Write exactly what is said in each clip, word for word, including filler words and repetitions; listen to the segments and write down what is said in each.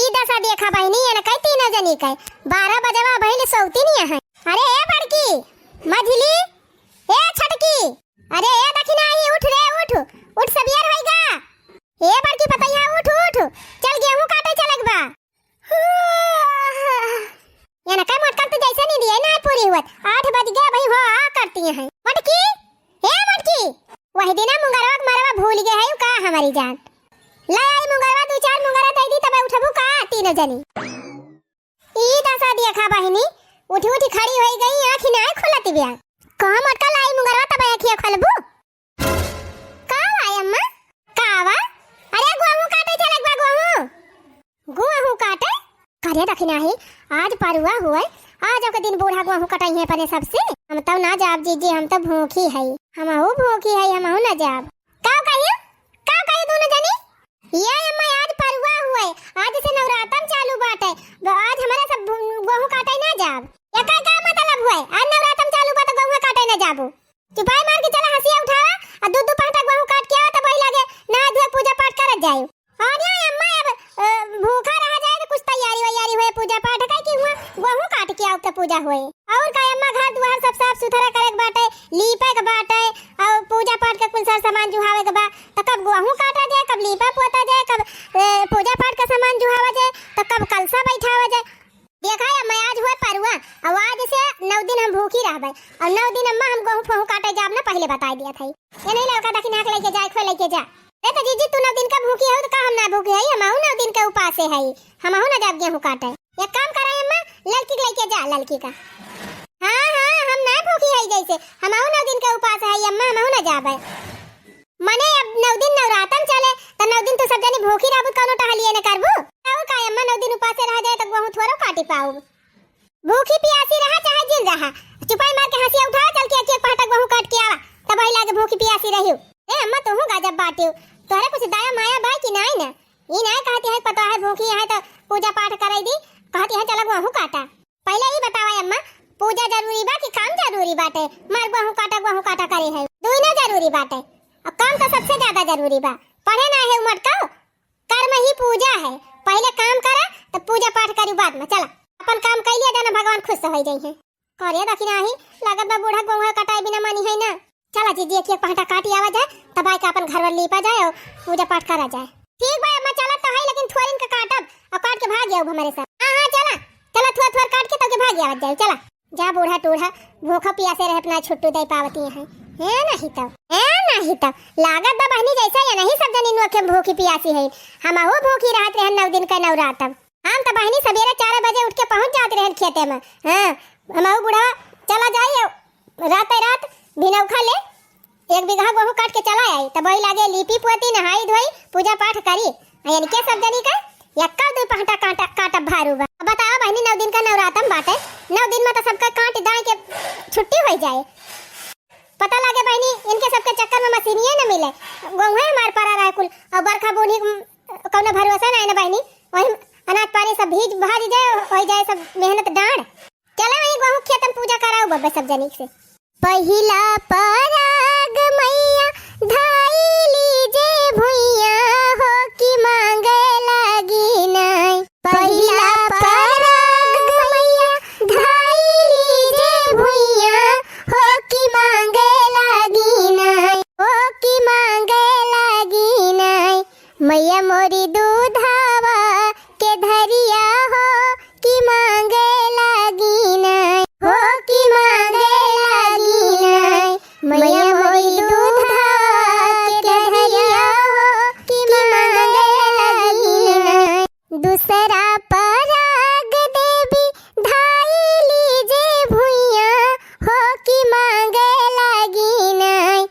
ई दसा देखा बहिनी, एनकै तीनों जनी कै। बारह बजवा भइल, सौतिनिया है। अरे ए बड़की, मझिली, ए छटकी, अरे ए दखिनाही, उठ रे, उठ, उठ, सबेर होइगा। ए बड़की पतैया, उठ, उठ, चल गेहूं काटे चलक बा। एनकै मोटकन तो जैसे नींदिया ना पूरी हुवत, आठ बज गए भाई हो, आ करती हैं। मोटकी, ए मोटकी, वही दिना मुंगरवा के मरवा भूल गए है का हमारी जान? ले आई मुंगरवा, दू चार मुंगरा दे दी, तबे उठबू का तीनों जनी? ई दसा देखा बहिनी, उठी उठी खड़ी होई गई, आँखी नाय खुलत बिया। कहाँ मोटका लाई मुंगरवा, तबे आँखिया खोलबू? का बा अम्मा? का बा? अरे गोहूं काटे चलक बा, गोहूं। गोहूं काटे? करे दखिनाही, आज परुआ हुए, आज ओके दिन बूढ़ा गोहूं कटइहें अपने सबसे। हम तब ना जाब जीजी, हम तब भूखी हई। हमहू भूखी हई, हमहू ना जाब। का कहियो? का कहियो दोनों जनी? ये अम्मा आज परुआ हुए, आज से नवरातम चालू बाटे, ब-, आज हमारे सब भू-, गोहूं काटे ना जाब। एकर का मतलब हुए? आज नवरातम चालू बा तो गोहूं काटे ना जाबू? चुपाई मार के चला हंसिया उठावा, आ दू दू पहटा गोहूं काट के आवा, तब वही लागे नहा धोए पूजा पाठ करत जाए। और यहाँ अम्मा अब, अ, भूखा रहा जाए तो कुछ तैयारी वैयारी होए पूजा पाठ का, कि हुआ गोहूं काट के आओ तो पूजा होए। और का अम्मा, घर दुआर सब साफ सुथरा करे के बाटे, लीपे के बाटे, और पूजा पाठ के कुल सर सामान जुहावे के बा। तो कब गोहूं काटा जाए, कब लीपा पोता जाए, कब, अ, पूजा पाठ का सामान जुहावा जाए, तो कब कलसा बैठावा जाए। देखा अम्मा, आज हुए परुआ, और आज से नौ दिन हम भूखी रहबे, और नौ दिन अम्मा हम गोहूं फोहूं काटे जाब ना, पहले बताई दिया था। ये नहीं लड़का दखिनाक लेके जाए, खोए लेके जा। अरे तो जीजी, तू नौ दिन का भूखी हो तो का हम ना भूखी हई? हमहू नौ दिन के उपासे हई, हमहू ना जाब गेहूं काटे। एक काम करे अम्मा, ललकी के लेके जा, ललकी का। हाँ हाँ, हम ना भूखी हई जैसे, हमहू नौ दिन के उपास हई अम्मा, हमहू ना जाबे। मने अब नौ दिन नवरातन चले, त नौ दिन तू सब जनी भूखी रहबू, कौनो टहलिए न करबू? और का अम्मा, नौ दिन उपासे रह जाए तो गोहूं थोड़ो काटी पाऊ। भूखी पियासी रहा चाहे जिन रहा, चुपाई मार के हंसिया उठावा, चल के एक एक पहटा गोहूं काट के आवा, तब वही लागे भूखी पियासी रहियो। ए अम्मा, तोहू गजब बाटियो, तोहरे कुछ दया माया बा कि नाई न? ई नाई कहती है पता है भूखी है तो पूजा पाठ कराई दी, कहती है चला गोहूं काटा। पहले ई बतावा अम्मा, पूजा जरूरी बा कि काम जरूरी बाटे? मार गोहूं काटा, गोहूं काटा करे है, दुइनो जरूरी बाटे। और काम तो सबसे ज्यादा जरूरी बा। पढ़े ना है उमर का, कर्म ही पूजा है। पहले काम करा, तब पूजा पाठ करी बाद में। चला, अपन काम कर लिया जाना, भगवान खुश हो जाई है। करे दखिनाही, लागत बा बूढ़ा गोहूं कटाई बिना मानी है ना। चला जीजी, एक एक पहटा काटी आवा जाए, तब आके अपन घरवा लीपा जाए और पूजा पाठ करा जाए। ठीक बा अम्मा, चला तो है, लेकिन थोरिन के काटब और काट के भाग जाओ हमारे साथ। हाँ हाँ, चला चला, थोर थोर काट के तब के भाग जावत जाए। चला जा बूढ़ा टूढ़ा, भूखा पियासे रहे अपना छुट्टू दे पावती है। है नहीं तो, है नहीं तो, लागत बा बहनी जैसा ये नहीं सब जनी नोखे भूखी पियासी है। हमहू भूखी रहत रहन नौ दिन का नवरातम। हम तो बहिनी सबेरे चार बजे उठ के पहुँच जात रहन खेते में। हाँ, हमहू बुढ़वा चला जाई, राते रात भिनौखा ले एक बीघा गोहूं काट के चला आई, तब वही लागे लीपी पोती, नहाई धोई, पूजा पाठ करी। आ इनके सब जनी का एक्का दू पहटा काटा, काटब भारू बा। अब बताओ बहिनी, नौ दिन का नवरातम बाटे, नौ दिन में तो सबका काट दाए के छुट्टी हो जाए। पता लागे बहिनी, इनके सबके चक्कर में मशीनिये न मिले, गोहुए हमार परा रहे कुल, और बरखा बूनी कौनो भरोसा नहीं ना बहिनी, वही अनाज पानी सब भीज भाज जाए, हो जाए सब मेहनत डांड। चला वही गोहूं खेतन पूजा कराओ बब्बे सब जनी से। पहिला पराग मैया धाई लीजे भुइया हो कि मांगे लागी नाई। पहिला पराग मैया धाई लीजे भुइया हो कि मांगे लागी नाई, हो कि मांगे लागी नाई। मैया मोरी दूधावा के धरिया हो कि मांगे लागी नाई, हो कि मांगे लागी नाई। मैया मोरी दूधावा के धरिया हो कि मांगे लागी नाई। दूसरा पराग देवी धाई लीजे भुइया हो कि मांगे लागी नाई,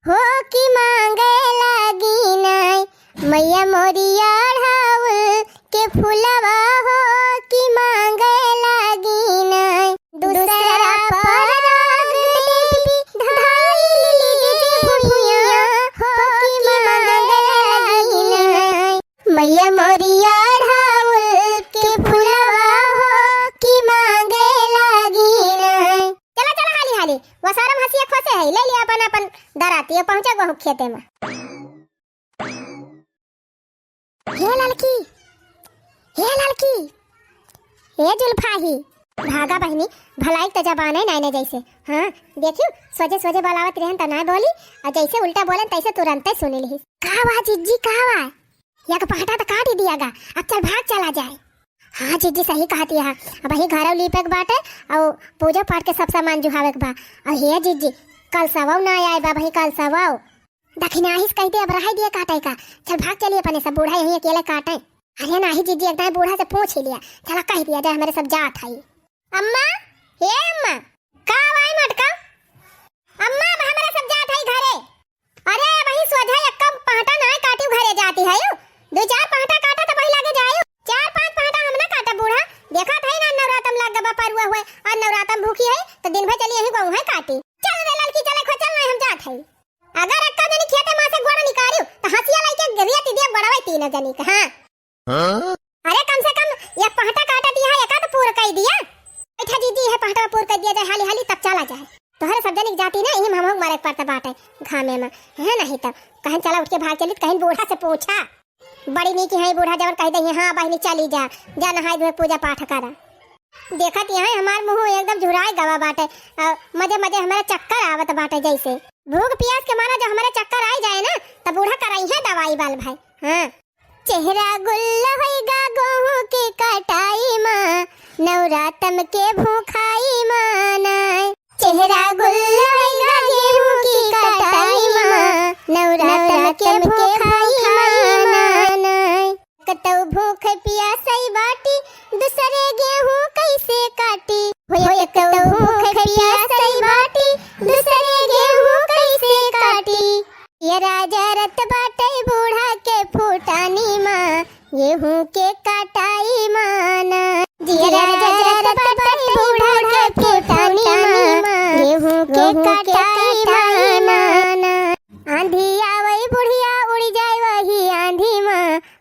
हो कि मांगे लागी नाई। मैया मोरी अढ़ाउल के फुलवा हो कि मांगे लागी नाई। दूसरा पराग देवी धाई लीजे भुइया हो कि मांगे लागी नाई। मैया मोरी अढ़ाउल के फुलवा हो कि मांगे लागी नाई। चला चला हाली हाली, वो सारा हंसिया खोसे है, ले लिया अपन अपन दराती, पहुंचा गोहूं खेते में। हे ललकी, हे ए जुल्फाही, भागा बहिनी, भलाई त जबाने नाई ने जैसे। हाँ, देखियो, सोझे सोझे बोलावत रहन त ना बोली, अउर जैसे उल्टा बोलन तैसे तुरंते सुनी लिहिस। का हुआ जिज्जी, का हुआ? या के पहटा त काट ही दिया गा, अब चल भाग चला जाए। हाँ जिज्जी, सही कहत हया। अबहीं घरौ लीपे के बाटे, अउर पूजा पाठ के सब सामान जुहावे के बा। अउर हे जिज्जी, कलसवौ ना आए बा, अबहीं कलसवौ। दखिनाही से कहि दे, अब रहै दिया काटे का। चल भाग चली अपने, सब बूढ़ा यहीं अकेले काटे। अरे नाही जिज्जी, एक दाईं बूढ़ा से पूछ ही लिया। चला कहि दिया जाए, हमरे सब जात हई। अम्मा, हे अम्मा, का हुआ ए मोटका? अम्मा, अब हमरे सब जात हई घरे। अरे, अबहीं सोझा एक्का पहटा नाई काटिउ, घरे जाती हइउ। दुइ चार पहटा काटा त वही लगे जाइउ। चार पाँच पहटा हम ना काटा बूढ़ा। देखत हई ना नवरातम लग गबा परुआ हुए, अउर नवरातम भूखी हई, त दिन भर चली यहीं गोहूँ काटी। चल रे ललकी, चले खो, चल नाई हम जात हई। अगर एक्का जनी खेते मा से गोड़ निकारिउ, त हँसिया लइके गिरिया ती दिया बड़ावे तीन जनी के, हाँ। हाँ? अरे कम से कम एक पहटा काटा दिया, एका त पूर कइ दिया। बैठा जिज्जी, इहे पहटा पूर कइ दिया जाए हाली हाली, तब चला जाए। तोहरे सब जनी के जाती ना, इही में हमहू मरे के पड़त बाटे घामे मा। है नहीं तब कहीं चला उठ के भाग चली, कहीं बूढ़ा से पूछा। बड़ी नीक है बूढ़ा, जवन कहि दे, हाँ बहिनी चली जा, जा नहाई धोए पूजा पाठ करा। देखत हया हमार मुँह एकदम झुराए गवा बाटे, अउर मजे मजे हमरे चक्कर आवत बाटे जैसे। भूख पियास के मारा जब हमरे चक्कर आइ जाए ना, त बूढ़ा करइहैं दवाई बाल भाई। हाँ। चेहरा गुल्ल होइगा गोहूँ के कटाई मा, नवरातम के भूखाई मा नाय। चेहरा गुल्ल होइगा गेहूँ की कटाई मा, नवरातम के भूखाई मा नाय। कतौ भूख पियासई बाटी, दूसरे गेहूँ कैसे काटी? हो एक तो भूख पियासई बाटी, दूसरे गेहूँ कैसे काटी? ये राजा रत बाटे बूढ़ा के फूटानी मा, गेहूँ के कटाई मा ना। ये राजा रत बाटे बूढ़ा के फूटानी मा, गेहूँ के कटाई मा ना। आंधी आवई बुढ़िया उड़ जाए वही आंधी मा,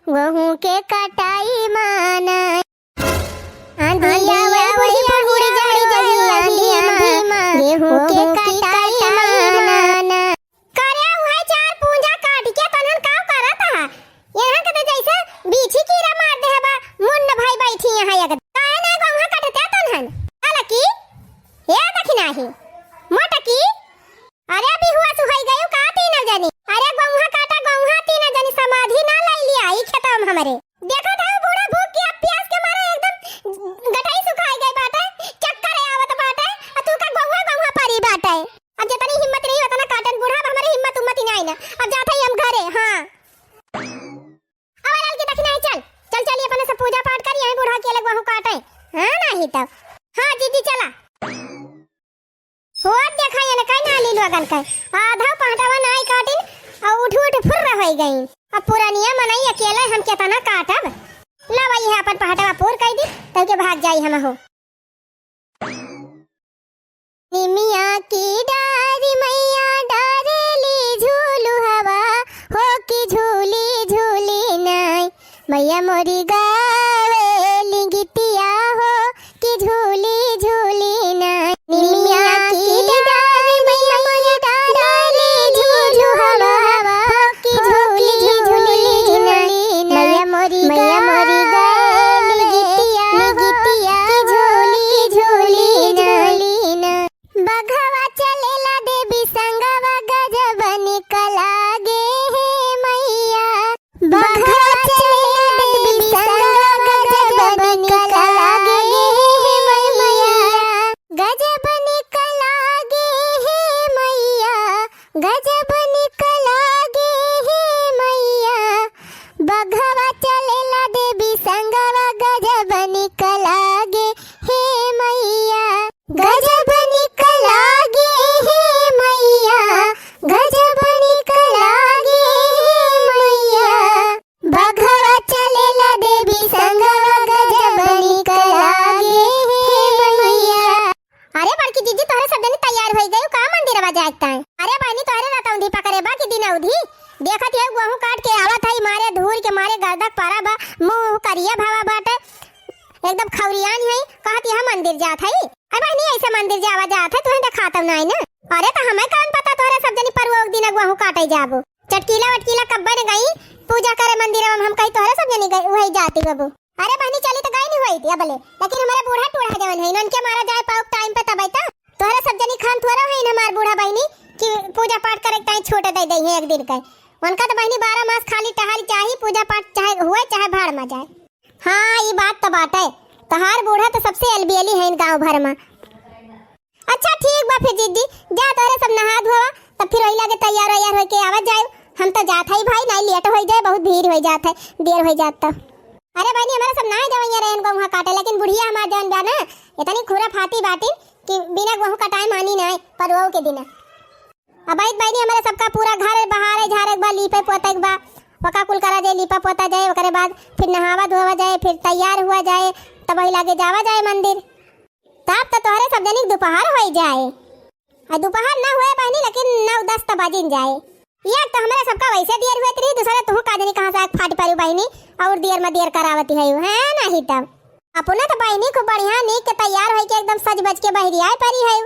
गेहूँ के कटाई मा ना। आंधी आवई बुढ़िया उड़ जाए वही आंधी मा, गेहूँ के कटाई मा ना। करे उहै चार पूंजा काट के तनहन काव करत हा? यहाँ के तो जैसे बीछी कीरा मार देहे बा, मुन्न भाई बैठी यहाँ एक। काहे ना गोहूँ कटते तनहन? अलकी, ए दखिनाही, मोटकी, अरे बिहुआ सुहाई गयो का तीनों जनी? अरे गोहूँ काटा गोहूँ तीनों जनी, समाधि ना लइ लिया ई खेतवा में हमरे। देखत हौ बूढ़ा भूख के, अब प्यास के मारे एकदम गटई सुखाई गई बाटे, चक्कर आवत बाटे, आ तू का गोहूँ गोहूँ परी बाटे। अब जितनी हिम्मत रही उतना काटन बूढ़ा, अब हमरे हिम्मत उम्मत ही नाई ना। अब जात हई हम घरे, हाँ। अब लाल की दखिनाही चल, चल चली अपने से पूजा पाठ करी, यहीं बूढ़ा के लगवा हूँ काटे। हाँ नाही तब। हाँ जीजी चला। होत देखा ये ना कहीं नाली लोगन कहीं। आधा पहटवा नाई काटिन, और उठ उठ फुर्र होई गई। अब पुरनिया मनई अकेले हम केतना काटब। लावा ये अपन पहटवा पूर कई दी, तब के भाग जाई हम हो। निमिया की डारी मैया डारेली झूलू हवा, हो की झूली झूली नाई। मैया मोरी गावेली गीतिया हो, की झूली झूली नाई। निमिया की डारी मैया मोरी डारेली झूलू हवा, हो की झूली झूली नाई। मैया मोरी गावेली गीतिया हो, की झूली झूली नाई। बघवा चलेला देवी संगवा गजब निक लागे हे मैया। बघवा चलेला देवी संगवा गजब निक लागे हे मैया। गजब निक लागे हे मैया, गजब निक लागे हे मैया। बघवा चलेला देवी संगवा गजब निक लागे हे मैया। गजब निक लागे हे मैया, गजब निक लागे हे मैया। बघवा चलेला देवी संगवा गजब निक लागे हे मैया। अरे बड़की जीजी, तोहरे सब जनी तैयार होई गयो का मंदिरवा जाए ताई? अरे बहनी, तोहरे रतौंधी पकड़े बा कि दिनौधी? देखत है गोहूँ काट के आवत है, मारे धूर के मारे गर्दक परा बा, मुँह करिया भवा बाटे। एकदम खौरियान है, कहत यहाँ मंदिर जात है। अरे बहनी, ऐसे मंदिर जावा जात है, तुहें देखात नाई ना। अरे तो हमें कौन पता तोहरे सब जनी परुआ दिन गोहूँ काटे जाबो। चटकीला वटकीला कब्बे न गई पूजा करे मंदिर में, हम कही तोहरे सब जनी गई, वही जाती बाबू। अरे बहिनी, चली त गई नहीं हुई थी अबले, लेकिन हमारे बूढ़ा टूढ़ा जवन है, इनके मारा जाए पाउक टाइम पे तबई त। तोहरे सब जनी खान थोड़ा है हमार बूढ़ा बहिनी कि पूजा पाठ करे के टाइम छूट दे दे है एक दिन के। उनका तो बहिनी बारह मास खाली टहल चाही, पूजा पाठ चाहे हुए चाहे भाड़ में जाए। हाँ, ई बात तो बाटे। तोहार बूढ़ा तो सबसे अलबेली है इन गाँव भर में। अच्छा ठीक बा फिर जिज्जी, जा तोहरे सब नहा धोवा, तब फिर वही लागे तैयार वैयार होके आवा जाए। हम तो जात हई भाई, नहीं लेट हो जाए, बहुत भीड़ हो जात है, देर हो जात तो। अरे बहिनी, हमारे सब नाय जवैया रहन गोहुआ काटे, लेकिन बुढ़िया हमार जवन बा ना, इतनी खुरा फाती बाटिन कि बिना गोहूँ कटाए मानी नाय, परुओ के दिन। अब आई बहिनी, हमारे सबका पूरा घर बहारे झारे के बा, लीपे पोते के बा, ओका कुल करा जाए, लीपा पोता जाए, ओकरे बाद फिर नहावा धोवा जाए, फिर तैयार हुआ जाए, तब वही लागे जावा जाए मंदिर। तब तो तोहरे सब जनी के दोपहर होई जाए। आ दोपहर ना हुए बहिनी, लेकिन नौ दस तो बजिन जाए। एक तो हमारे सबका वैसे देर हुए रही, दूसरे तुहू का जनी कहाँ से आके फाट पड़ी बहिनी, और देर में देर करावती है, है नहीं तब। अपना तो बहिनी खूब बढ़िया नीक के तैयार होई के एकदम सज बज के बहरी आए पड़ी है,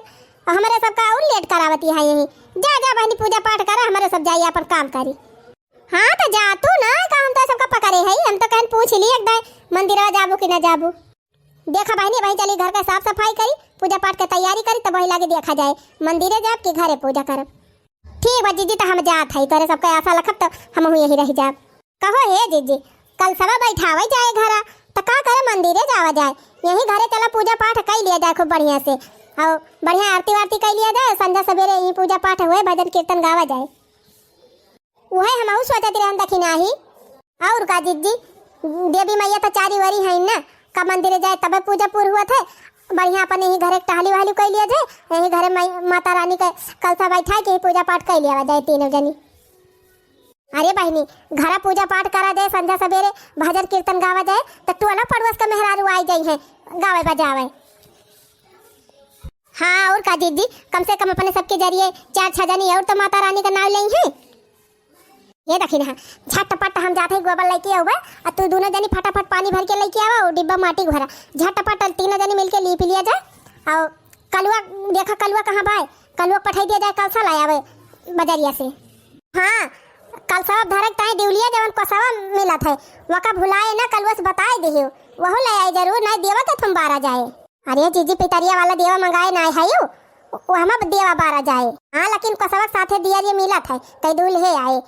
और हमारे सबका और लेट करावती है यही। जा, जा बहिनी, पूजा पाठ करा, हमारे सब जाइए अपन काम करी। हाँ, तो जा तू ना, का हम तो सबका पकड़े है, हम तो कहन पूछ ली एक दाई, मंदिरवा जाबू कि ना जाबू। देखा बहिनी, बहिन चली घर का साफ सफाई करी, पूजा पाठ के तैयारी करी, तब वही लागे देखा जाए, मंदिरे जाब कि घरे पूजा करब। ठीक बा जिज्जी, तो हम जात हई, तोरे सबका आशा रखब, तो हम यही रह जाब। कहो हे जिज्जी, कलसवा बैठावे जाए घरा, तो का करे मंदिरे जावा जाए, यही घरे चला पूजा पाठ कई लिया जाए खूब बढ़िया से, और बढ़िया आरती वारती कई लिया जाए, संझा सवेरे यही पूजा पाठ हुए, भजन कीर्तन गावा जाए। उहे हमहू सोचत रहन दखिनाही। और का जिज्जी, देवी मैया तो चारी ओरी है ना, का मंदिर जाए तबे पूजा पूर हुआ थे। बढ़िया अपन यही घरे टहली वहली कई लिया जाए, यही घरे माई, माता रानी के कलसा बैठा के ही पूजा पाठ कई लिया जाए तीनों जनी। अरे बहिनी, घरा पूजा पाठ करा जाए, संझा सवेरे भजन कीर्तन गावा जाए, तो टोला पड़ोस के मेहरारू आई जाई है गावे बजावे। हाँ, और का जिज्जी, कम से कम अपने सबके जरिए चार छह जनी और तो माता रानी का नाम लेई है। ये दखिन, हाँ, झटपट हम जात हई गोबर लेके आवे, आ तू दोनों जनी फटाफट पानी भर के लेके आवा, और डिब्बा माटी भरा, झटपट तीनों जनी मिलके लीप लिया जाए, और कलुआ, देखा कलुआ कहाँ बाय, कलुआ पठाई दिया जाए, कलसा लाए आवे बजरिया से। हाँ, कलसा धरक ताई दिवलिया जवन कोसवा मिलत है, वका भुलाए ना, कलुआ से बताए दिहियो, वहू ले आई जरूर, नहीं देवा के तुम बारा जाए। अरे जिज्जी, पितरिया वाला देवा मंगाए ना है यू, वो हम देवा बारा जाए। हाँ, लेकिन कोसवा के साथे दिया ये मिलत है, कई दूल हे आए,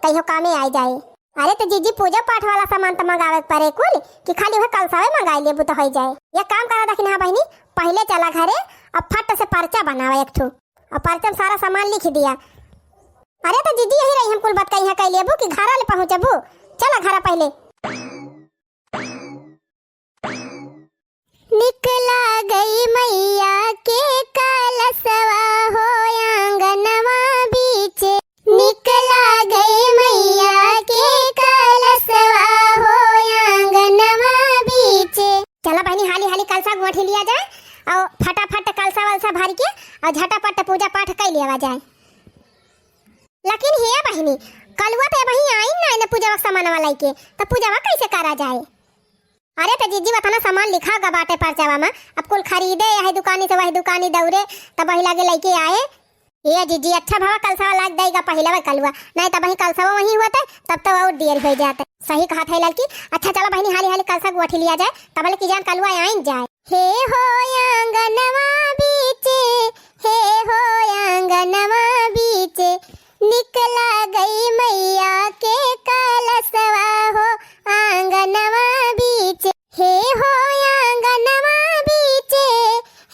कई हो कामे आए जाए। अरे तो जिज्जी, पूजा पाठ वाला सामान तो मंगावे के पड़े कुल, कि खाली वह कलसावे मंगाए लेबू तो हो जाए। ये काम करा दखिन, हाँ बहिनी, पहले चला घरे, अब फट से पर्चा बनावा एक ठो, और पर्चा में सारा सामान लिख दिया। अरे तो जिज्जी, यही रही, हम कुल बात कहीं कह लेबू कि घरा ले पहुँचबू। चला घरा पहले। निकला गई मैया के कलसवा हो आंगनवा बीचे, निकला गई मैया के कलसवा हो आंगनवा बीचे। चला बहिनी, हाली हाली कलसा गोठी लिया जाए और फटाफट कलसा वलसा भर के और झटापट पूजा पाठ कर लिया जाए। लेकिन हे बहिनी, कलुआ तो अबहीं आइन ना, ना पूजावा के सामानवा लेके, तो पूजावा कैसे करा जाए? अरे तो जिज्जी, वतना सामान लिखा गा बाटे पर्चावा में, अब कुल खरीदे, यही दुकानी से वही दुकानी दौड़े, तब वही लागे लेके आए। ए जिज्जी, अच्छा भवा कलसावा लाग देगा पहिले वही कलुआ, नहीं तब वही कलसावा वही होते, तब तो और देर हो जाते। सही कहा था लड़की। अच्छा चला बहिनी, हाली हाली कलसा गोठी लिया जाए, तब ले की जान कलुआ आइन जाए। हे हो आंगनवा बीचे, हे हो आंगनवा बीचे, निकला गई मैया के कलसवा हो आंगनवा बीचे। हे हो आंगनवा बीचे,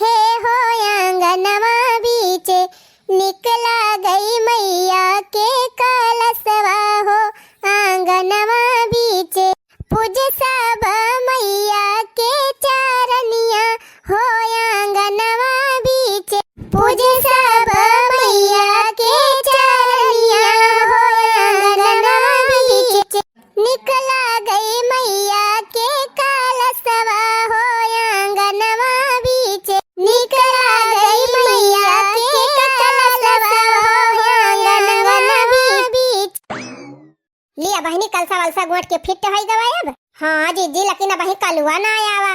हे हो आंगनवा बीचे, निकला गई मैया के कलसवा हो आंगनवा बीचे। पूजे सब मैया के चरनिया हो आंगनवा बीचे। पूजे सब मैया के चरनिया हो आंगनवा बीचे। निकला गई मैया के कलसवा हो आंगनवा बीचे। निकला गई मैया के कलसवा हो आंगनवा बीचे। लिया बहिनी, कलसा वलसा गोठ के फिट होई गवा अब। हाँ जिज्जी, लेकिन अबहीं कलुआ ना आवा।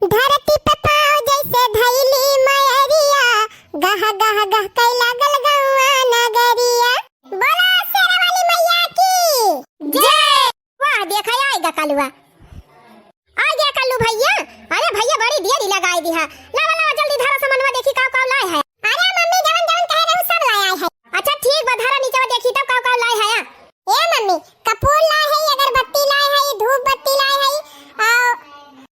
धरती पे पाँव जैसे धैली मयरिया, गह गह गह कै लागल गौआ नगरिया। बोला शेरा वाली मैया की जय। वाह, देखा आई कलुआ। आ गया कल्लू भैया। अरे भैया, बड़ी देरी लगाई दिहा। लावा, लावा, जल्दी धरा सामानवा, देखी काव काव लाए है। अरे मम्मी, जवन जवन कहे रहू सब लाए आए है। अच्छा ठीक बा, धरा नीचे देखी तब काव काव लाए है। ए मम्मी, कपूर लाए है, अगरबत्ती लाए है, धूप बत्ती लाए है, आ,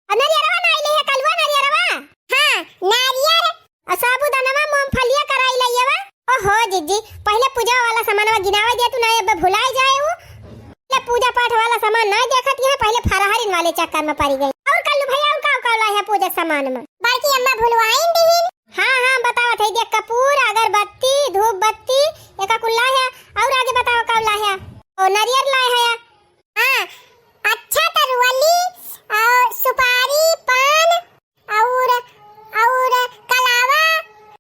आ नरियरवा ना आइले है कलुआ, नरियरवा। हाँ, नारियर। आ साबूदानवा, मूंगफलिया, कराई लइयवा। ओहो जिज्जी, पहिले पूजा वाला सामानवा गिनावे दे तू, ना अब भुलाई जाए उ। ले पूजा पाठ वाला सामान ना देखत है, पहिले फरहरिन वाले चक्कर में पड़ी गई। और कल्लू भैया, और का का लाए है पूजा सामान में? बड़की अम्मा भुलवाइन दीन। हाँ हाँ, बतावत है, देख, कपूर, अगरबत्ती, धूप बत्ती, एका कुल लाए है। और आगे बताओ का लाए है? ओ नरियर लाए है। हाँ, अच्छा तरुअली, आ, सुपारी, पान, और, और कलावा।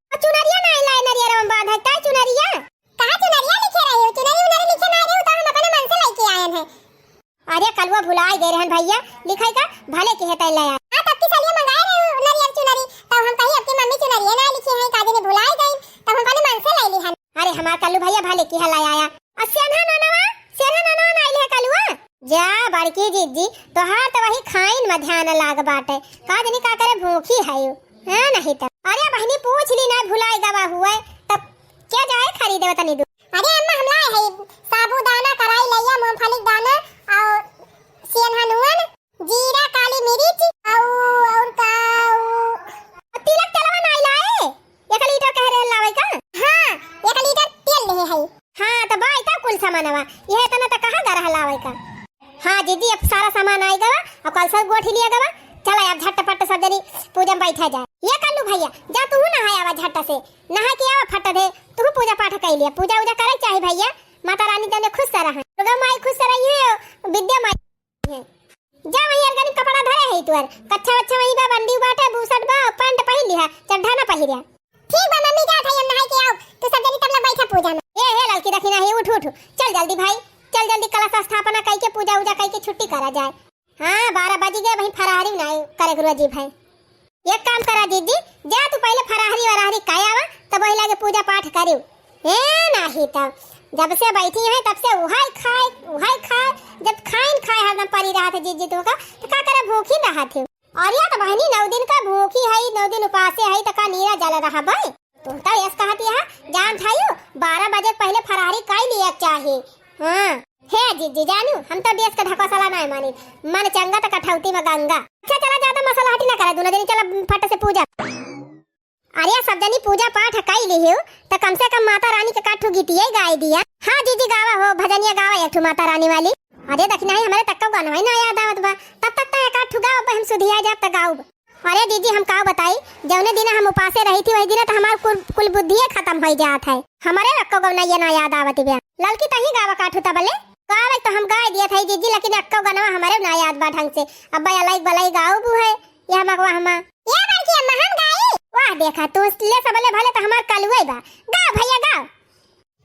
और चुनरिया नाहीं लाए, नरियरवा में बांधे, का चुनरिया? कहाँ चुनरिया लिखे रहे हो? चुनरी उनरी लिखे नाहीं रहे हो, तो हम अपने मन से लेके आए हैं। अरे कलुआ भुलाए गए रहन भैया, लिखाई का भले के हेतै ले आए। हाँ, तब की सलिया मंगाए रहे हो नरियर चुनरी, तब हम कहीं अपनी मम्मी चुनरिया ना लिखे हैं, का जाने भुलाए गई, तब हम अपने मन से ले ली हन। अरे हमार कल्लू भैया भले के हेतै ले आया। आ सेन्हा ननवा, सेन्हा ननवा ना आइल है कलुआ? जा बड़की जिज्जी, तोहार तो वही खाइन में ध्यान लाग बाटे, का जानी का करे भूखी है यू, हाँ नहीं तो। अरे बहिनी पूछ ली ना, भुलाई गवा हुए, तब क्या जाए खरीदे तनी दूर। अरे अम्मा हम लाए है साबूदाना, कराई लइया, मूंगफली दाना और सेन्हा नून, जीरा, काली मिर्च, और, और का, और तिलक तेलवा नाहीं लाए? एक लीटर कह रहे लावे का? हाँ, एक लीटर तेल ले है। हाँ, तो बाई तब कुल सामानवा, यह इतना तो कहाँ गरह लावे का? हाँ जिज्जी, अब सारा सामान आई गवा, अब कल से गोठी लिया गवा। चला अब झटपट सब जनी पूजा में बैठा जाए। ये कल्लू भैया, जा तू नहाए आवा झट से, नहा के आवा फट दे, तू पूजा पाठ कर लिया, पूजा उजा करे चाही भैया, माता रानी जने खुश से रहे, दुर्गा माई खुश से रही है, विद्या माई है। जा वही अलगनी कपड़ा धरे है तुअर, कच्छा वच्छा वही बा, बंडी बाटे, बूसट बा, पैंट पहिर लिहा, चड्ढा ना पहिरिया। ठीक बा मम्मी, जा थाई हम नहाई के आओ, तू सब जनी तब लग बैठा पूजा में। ए हे लड़की दखिना है, उठ उठ, चल जल्दी भाई, चल जल्दी कलश स्थापना कई के पूजा उजा कई के छुट्टी करा जाए। हाँ बारह बजी गए, वही फरारी ना करे गुरुआ जी भाई। एक काम करा दीदी, जा तू पहिले फराहरी वराहरी खाए आवा, तब वही लागे पूजा पाठ करियो। ए नाही तब, जब से बैठी है तब से उहाई खाए, उहाई खाए, जब खाइन खाए हरदम परी रहत है जीजी तू का, तो का करे भूखी रहत है। और या तो बहनी नौ दिन का भूखी है, नौ दिन उपासे है, तो का नीरा जल रहा बे? तू तो यस कहत है, जान थायू, बारह बजे के पहिले फराहरी खाई लिए के चाही। हाँ। हे जीजी जानू, हम तो देश का ढकोसला नाय मानी, मन चंगा तो कठौती में गंगा। अच्छा चला, ज्यादा मसला हटी ना करा, दूना दिन चला फट से पूजा। अरे सब जनी पूजा पाठ कई ली हो, तो कम से कम माता रानी के काठू गीतिये गाय दिया। हाँ जीजी गावा हो, भजनिया गावा एक ठू माता रानी वाली। अरे दखिना ही हमारे तक्का गाना ही ना याद आवत बा, तब तक तो एक आध ठू गाओ, हम सुधिया जाब तो गाउब। अरे दीदी, हम का बताई, जौने दिन हम उपासे रही थी, वही दिन तो हमार कुल, कुल बुद्धिये खत्म हो जात है। हमारे रक्को गौनैया ना याद आवत बा। ललकी तही गावा काठू तबले। गावे तो हम गाय दिया था जीजी, लेकिन अक्को गनवा हमारे ना याद बा ढंग से। अब्बा अलग बलई गाओ बू है, या मगवा हमा। ये बड़की अम्मा हम गाई। वाह देखा, तू ले सबले भले तो हमार कलुए बा। गाओ भैया गाओ।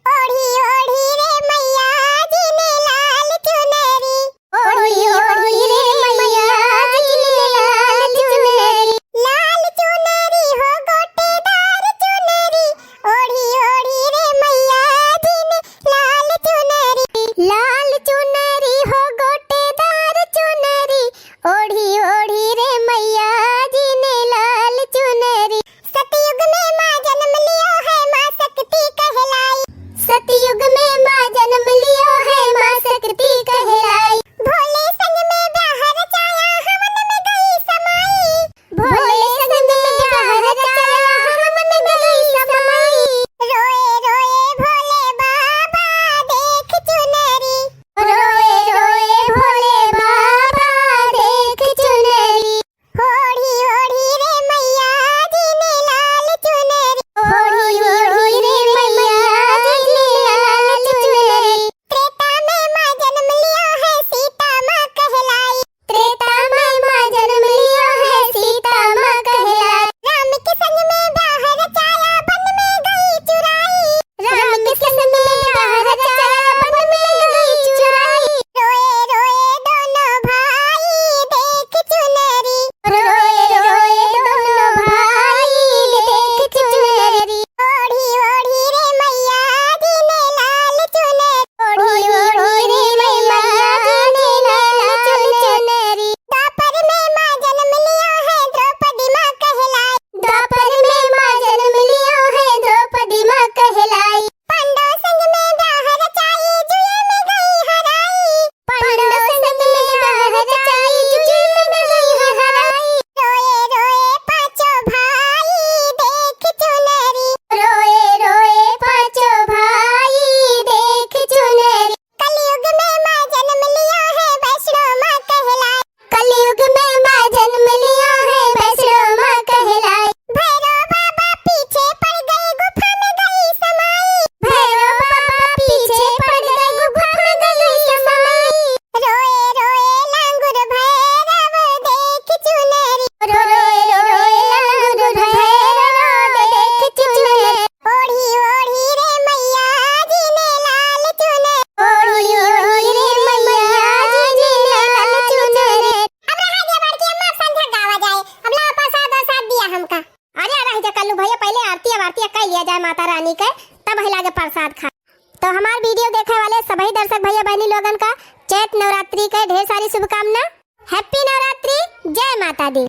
ओढ़ी ओढ़ी रे मैया जी ने लाल चुनरी। ओढ़ी ओढ़ी रे मैया जी ने लाल चुनरी। लाल चुनरी हो गोटेदार चुनरी। ओढ़ी ओढ़ी रे मैया जी ने लाल चुनरी। लाल चुनरी हो गोटेदार चुनरी। ओढ़ी ओढ़ी रे मैया जी ने लाल चुनरी। सतयुग में माँ जन्म लियो है, माँ शक्ति कहलाई। सतयुग में माँ जन्म लियो है, माँ शक्ति कहलाई। भोले संग में का। अरे रह जा कल्लू भैया, पहले आरती अब आरती कइ लिया जाए माता रानी के, तब ही लागे प्रसाद खा। तो हमार video देखे वाले सभी दर्शक भैया बहनी लोगन का चैत नवरात्रि के ढेर सारी शुभकामना। Happy नवरात्रि, जय माता दी।